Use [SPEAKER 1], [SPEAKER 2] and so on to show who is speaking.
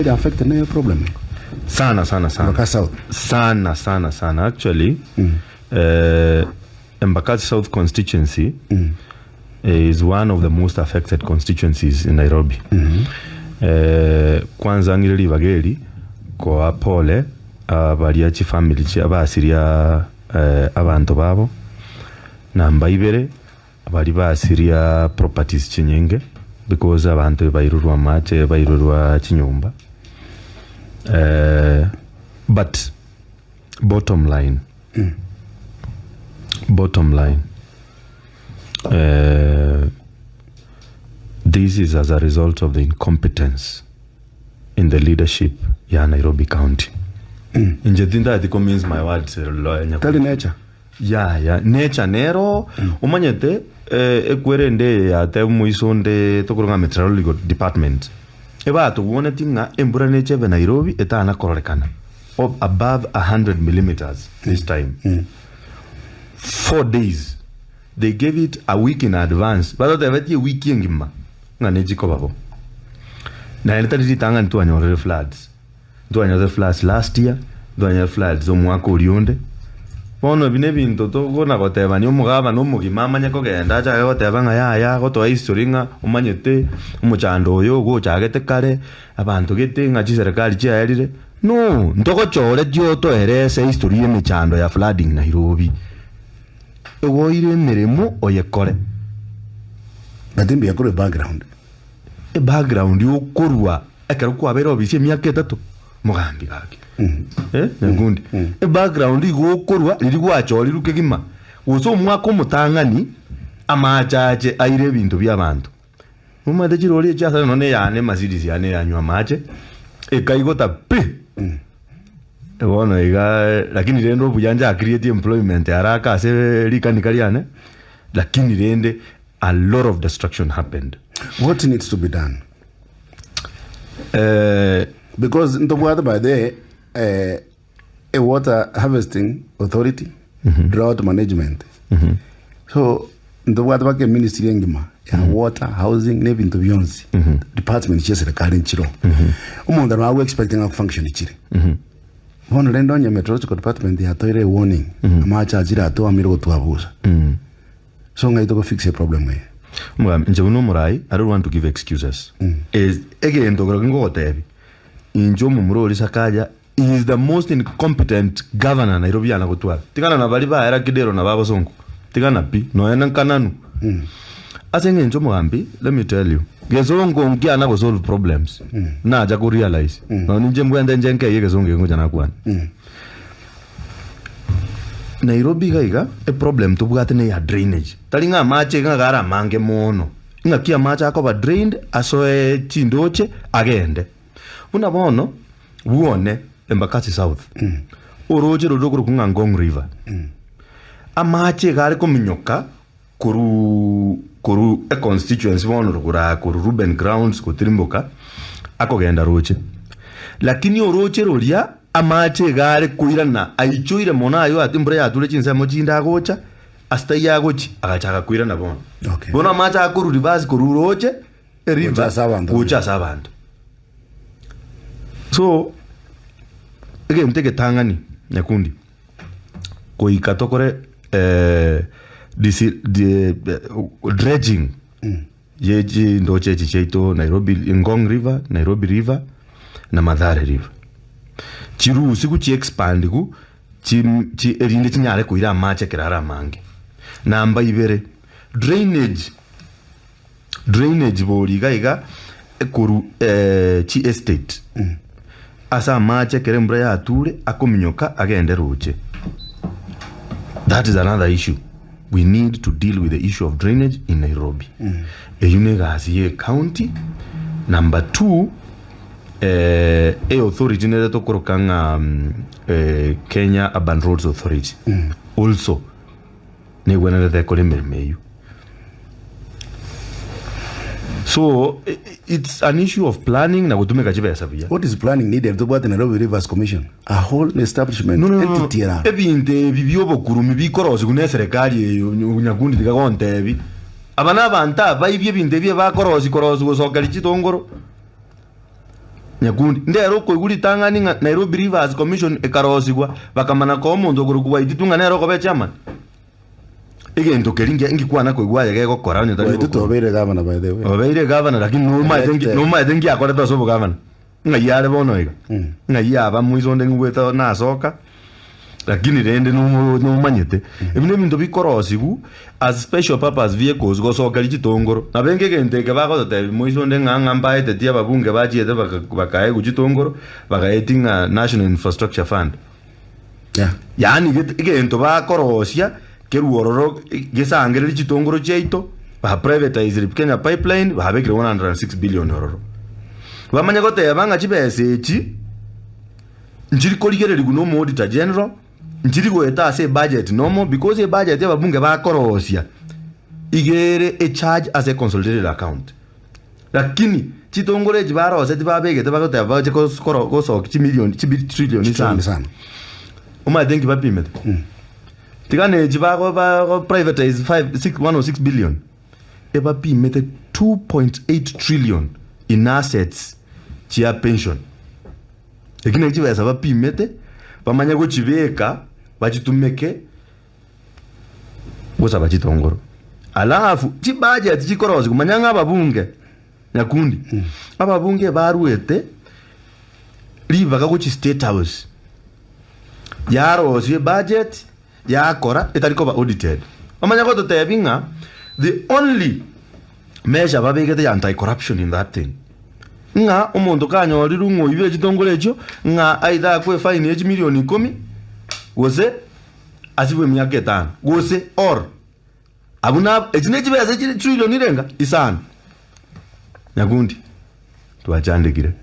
[SPEAKER 1] Ere affected na problem eye.
[SPEAKER 2] Sana sana sana.
[SPEAKER 1] Embakasi South.
[SPEAKER 2] Sana sana sana actually eh, Embakasi South constituency is one of the most affected constituencies in Nairobi. Eh, kwanza ng'ire ribaga eri koa pole abaria chifamily chia abasiria eh, abanto babo namba ibere Baria basiria properties chinyinge because abanto bairurwa amache bairurwa chinyomba eh, but bottom line bottom line eh, this is as a result of the incompetence in the leadership ya Nairobi County inche tindati ko mince my words eh,
[SPEAKER 1] Tari nature.
[SPEAKER 2] Yaya, nature nero omanyete eh, ekwerende eye yateba omoiso onde tokorwa ng'a meteorological department ebatobwonetie ng'a embura neche ebe Nairobi etana kororekana of above 100 millimeters this time 4 days they gave it a week in advance batotebetie ewiki engima ng'a nechi koba bo naende tari ritang'ani twanyorire floods Ntwanyorete floods last year, ntwanyorete floods omwaka oria onde. Bono ebi nebinto tokona gotebania omogabana omogima amanye kogenda achake goteba ng'a yaya agotoa history ng'a omanyete omochando oyo ogochagete kare, abanto gete ng'a chiserekari chiaerire. No, ntogochoretie otoerese history ya emechando ya flooding Nairobi. Ogoire emeremo oyekore.
[SPEAKER 1] But mbuya korwa ebackground.
[SPEAKER 2] Ebackground okorwa Ekero kwabeire obisi emiaka etato, mogambi gaki. Eh, nyakundi. Ebackground igo okorwa riria gwachorirwe kegima, gose omwaka omotang'ani, amache ache aire ebinto bia abanto. Omanyete chirori echi ase nonye eyane emercedes yane eyanywa amache, ekaigota pi! Bono iga lakini rende obuya ncha create employment haraka ase rikanika riane, lakini rende a lot of destruction happened.
[SPEAKER 1] What needs to be done?
[SPEAKER 2] Eh,
[SPEAKER 1] Because ntobwate by the eh, a water harvesting authority, drought management. So ntobwate baka ministry engima ya water, housing na ebinto bionsi. Department chia serikali nchiro. Omonto nabo ago expect ng'a function chire. Bono rende onye meteorological department yatoire a warning, amache achire atwamire gotwabusa. So ng'ai togo fix eproblem eye?
[SPEAKER 2] Omogambi, inche buna omorai, I don't want to give excuses. Is egento kero kingogotebi, inche omomura oria Sakaja he is the most incompetent governor Nairobi yana gotwara. Tigana na baria baera Kidero na babosongo. Tigana pi, nonya na nkananu. Ase eng'encho omogambi, let me tell you, gesongo nkiana go solve problems. Nacha ko realize. Nonya ninche mbwente inche nkeyie egesongo eke ngocha nakwana. Nairobi iga iga eproblem tobwate neya drainage, tari ng'a amache iga ng'a are amange mono, ng'aki amache akoba drained asoe chindoche agende. Buna bono bwone Embakasi South, oroche roria rokorokwa ng'a Ngong River, amache iga are kominyoka korwa korwa econstituency bono rogoro korwa Ruben Grounds gotirimboka akogenda roche. Lakini oroche roria amache iga are koirana aichoire mono aywo ase embura yature chinsemo chinde agocha ase taiyo agochi agachaka koirana bono.
[SPEAKER 1] Okay.
[SPEAKER 2] Bono amache akorwa reverse korwa roche eriver
[SPEAKER 1] Gocha ase abanto.
[SPEAKER 2] gocha ase abanto. So egento egetang'ani nyakundi. Goika tokore dredging ye chindoche echi chiaito Nairobi, Ngong River, Nairobi River na Mathare River. Chirusigwe chi expandigwe chi chi erinde chinyare koira amache ekero are amange. Namba ibere, drainage, drainage bori iga iga ekorwa chi estate ase amache ekero embura yature akominyoka agende roche. That is another issue we need to deal with the issue of drainage in Nairobi. Eyio na egasi ye county. Number two eh, e authority nere tokoroka ng'a mm, eh, Kenya Urban Roads Authority also negwenerete ekore emeremo eyio. So it's an issue of planning na gotumeka chibesa buya.
[SPEAKER 1] What is planning needed tobwate Nairobi Rivers Commission a whole establishment
[SPEAKER 2] No, no, no, no.
[SPEAKER 1] entity era
[SPEAKER 2] Ebinto ebi biobokurumi bikorosigwa na eserekari eye nyakundi tiga gontebi. Aba na abanto abaibia ebinto ebi ebakorosi korosi gosokeria chitongoro. Nyakundi, ndero okoigwa ritang'ani ng'a Nairobi Rivers Commission ekarosigwa, bakamana koa omonto okorokwa Waititu ng'a nere okoba echairman. Egento keria nge ngikwana koigwa aye gegokora onye tari
[SPEAKER 1] Waititu
[SPEAKER 2] gokora.
[SPEAKER 1] obeire gavana by the way.
[SPEAKER 2] Obeire gavana lakini nomaete nki
[SPEAKER 1] Elected.
[SPEAKER 2] nomaete nki akorete ase obogavana. Ng'ai are bono iga. Ng'ai aba moiso onde ng'igwete nasoka. Lakini rende nomo nomanyete ebi nebinto bikorosiwu as special purpose vehicles gosokeria chitongoro. Nabo enke egento eke bagototebia moiso onde ng'a ng'a mbaeteti ababunge bachiete baka bakaegwa chitongoro bagaetia ng'a National Infrastructure Fund.
[SPEAKER 1] Yeah.
[SPEAKER 2] Yaani get egento bakorosia kerwe ororo gesangererie chitongoro chiaito ba privatizire Kenya Pipeline babekire 106 billion ororo. Bamanye goteba ng'a chibesa echi. Nchiri korigererigwa na omo-auditor general, nchiri goeta ase ebudget nomo because ebudget ababunge bakorosia iga ere echarge ase consolidated account. Lakini chitongoro echi baroseti babegete bagoteba bache gos- koro- gosokia chimilion chibi trillion
[SPEAKER 1] Trillion
[SPEAKER 2] isano.
[SPEAKER 1] isano.
[SPEAKER 2] Omanyete nki bapimete? Tiga na echi bago bago privatize 5 6 106 billion ebapimete 2.8 trillion in assets chia pension. Eki naki chibesa bapimete, bamanye gochibeka bachitumeke gosaba chitongoro. Alafu chibudget chikorosigwa manya ng'a ababunge nyakundi, ababunge baruete ribaga gochia state house, yarosiwa ebudget yakora etari koba audited. Bamanye gototebia ng'a the only measure babegete ya anti corruption in that thing. Ng'a omonto kanyorirwe ng'a oibire chitongoro echio, ng'a aithe akwe efaini ye chimilioni ikomi, gose asibwe emiaka etano, gose or abwo na echi ne chibesa chire trillion irenga? Isano. Nyakundi, twachandekire.